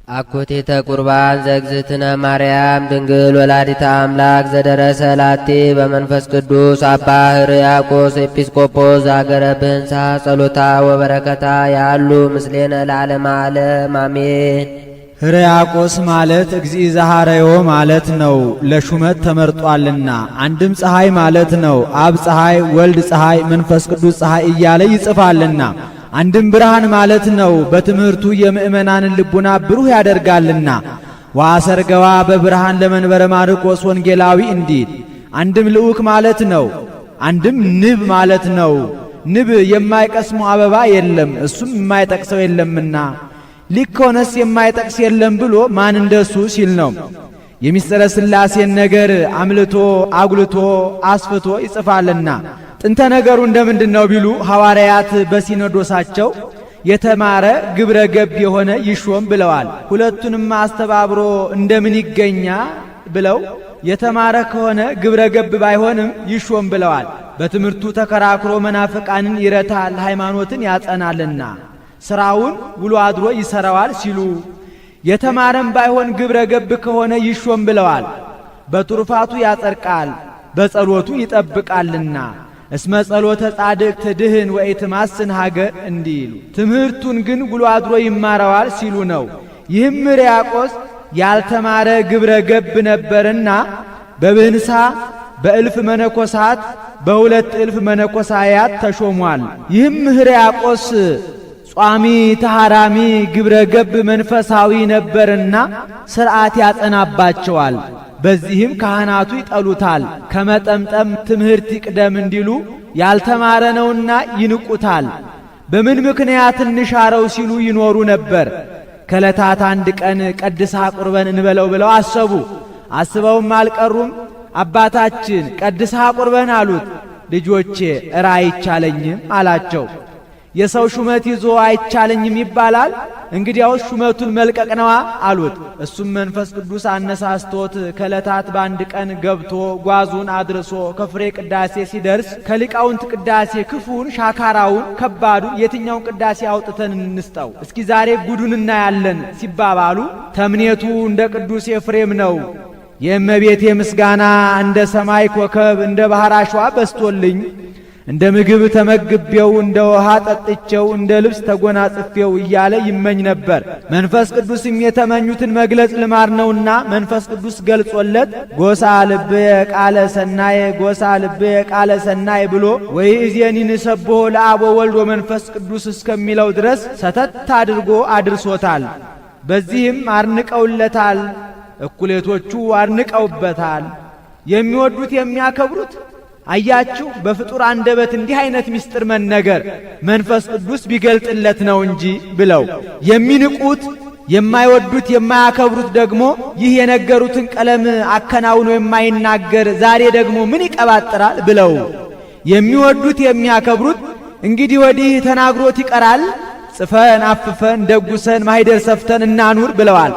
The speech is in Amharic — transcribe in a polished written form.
አኮቴተ ቁርባን ዘእግዝእትነ ማርያም ድንግል ወላዲተ አምላክ ዘደረሰ ላቲ በመንፈስ ቅዱስ አባ ሕርያቆስ ኤጲስቆጶስ ዘሀገረ ብህንሳ ጸሎታ ወበረከታ ያሉ ምስሌነ ለዓለመ ዓለም አሜን። ሕርያቆስ ማለት እግዚእ ዘሐረዮ ማለት ነው፣ ለሹመት ተመርጧልና። አንድም ፀሐይ ማለት ነው። አብ ፀሐይ፣ ወልድ ፀሐይ፣ መንፈስ ቅዱስ ፀሐይ እያለ ይጽፋልና። አንድም ብርሃን ማለት ነው። በትምህርቱ የምእመናንን ልቡና ብሩህ ያደርጋልና። ወአሰርገዋ በብርሃን ለመንበረ ማርቆስ ወንጌላዊ እንዲል። አንድም ልዑክ ማለት ነው። አንድም ንብ ማለት ነው። ንብ የማይቀስመው አበባ የለም፣ እሱም የማይጠቅሰው የለምና ሊኮነስ የማይጠቅስ የለም ብሎ ማን እንደሱ ሲል ነው። የሚስጥረ ሥላሴን ነገር አምልቶ አጉልቶ አስፍቶ ይጽፋልና። ጥንተ ነገሩ እንደምንድን ነው ቢሉ ሐዋርያት በሲኖዶሳቸው የተማረ ግብረ ገብ የሆነ ይሾም ብለዋል። ሁለቱንም አስተባብሮ እንደምን ይገኛ ብለው የተማረ ከሆነ ግብረ ገብ ባይሆንም ይሾም ብለዋል። በትምህርቱ ተከራክሮ መናፍቃንን ይረታል፣ ሃይማኖትን ያጸናልና ስራውን ውሎ አድሮ ይሰራዋል ሲሉ የተማረም ባይሆን ግብረ ገብ ከሆነ ይሾም ብለዋል። በትሩፋቱ ያጸድቃል፣ በጸሎቱ ይጠብቃልና። እስመ ጸሎተ ጻድቅ ትድህን ወኢትማስን ሀገር እንዲሉ ትምህርቱን ግን ውሎ አድሮ ይማረዋል ሲሉ ነው። ይህም ሕርያቆስ ያልተማረ ግብረ ገብ ነበርና በብህንሳ በእልፍ መነኮሳት በ2 እልፍ መነኮሳያት ተሾሟል። ይህም ሕርያቆስ ጿሚ ተሐራሚ ግብረ ገብ መንፈሳዊ ነበርና ሥርዓት ያጸናባቸዋል። በዚህም ካህናቱ ይጠሉታል። ከመጠምጠም ትምህርት ይቅደም እንዲሉ ያልተማረ ነውና ይንቁታል። በምን ምክንያት እንሻረው ሲሉ ይኖሩ ነበር። ከዕለታት አንድ ቀን ቀድሳ ቁርበን እንበለው ብለው አሰቡ። አስበውም አልቀሩም። አባታችን ቀድሳ ቁርበን አሉት። ልጆቼ እራ አይቻለኝም አላቸው። የሰው ሹመት ይዞ አይቻለኝም ይባላል? እንግዲያውስ ሹመቱን መልቀቅ ነዋ አሉት። እሱም መንፈስ ቅዱስ አነሳስቶት ከዕለታት በአንድ ቀን ገብቶ ጓዙን አድርሶ ከፍሬ ቅዳሴ ሲደርስ ከሊቃውንት ቅዳሴ ክፉን፣ ሻካራውን፣ ከባዱን የትኛውን ቅዳሴ አውጥተን እንስጠው እስኪ ዛሬ ጉዱን እናያለን ሲባባሉ ተምኔቱ እንደ ቅዱስ ኤፍሬም ነው። የእመቤቴ ምስጋና እንደ ሰማይ ኮከብ እንደ ባህር አሸዋ በስቶልኝ እንደ ምግብ ተመግቤው እንደ ውሃ ጠጥቼው እንደ ልብስ ተጎናጽፌው እያለ ይመኝ ነበር። መንፈስ ቅዱስም የተመኙትን መግለጽ ልማድ ነውና መንፈስ ቅዱስ ገልጾለት ጎሳ ልብየ ቃለ ሰናየ ጎሳ ልብየ ቃለ ሰናይ ብሎ ወይእዜኒ ንሰብሖ ለአብ ወወልድ ወመንፈስ ቅዱስ እስከሚለው ድረስ ሰተት አድርጎ አድርሶታል። በዚህም አድንቀውለታል። እኩሌቶቹ አድንቀውበታል። የሚወዱት የሚያከብሩት አያችሁ፣ በፍጡር አንደበት እንዲህ አይነት ምስጢር መነገር መንፈስ ቅዱስ ቢገልጥለት ነው እንጂ ብለው የሚንቁት የማይወዱት የማያከብሩት ደግሞ ይህ የነገሩትን ቀለም አከናውኖ የማይናገር ዛሬ ደግሞ ምን ይቀባጥራል ብለው የሚወዱት የሚያከብሩት እንግዲህ ወዲህ ተናግሮት ይቀራል፣ ጽፈን አፍፈን ደጉሰን ማኅደር ሰፍተን እናኑር ብለዋል።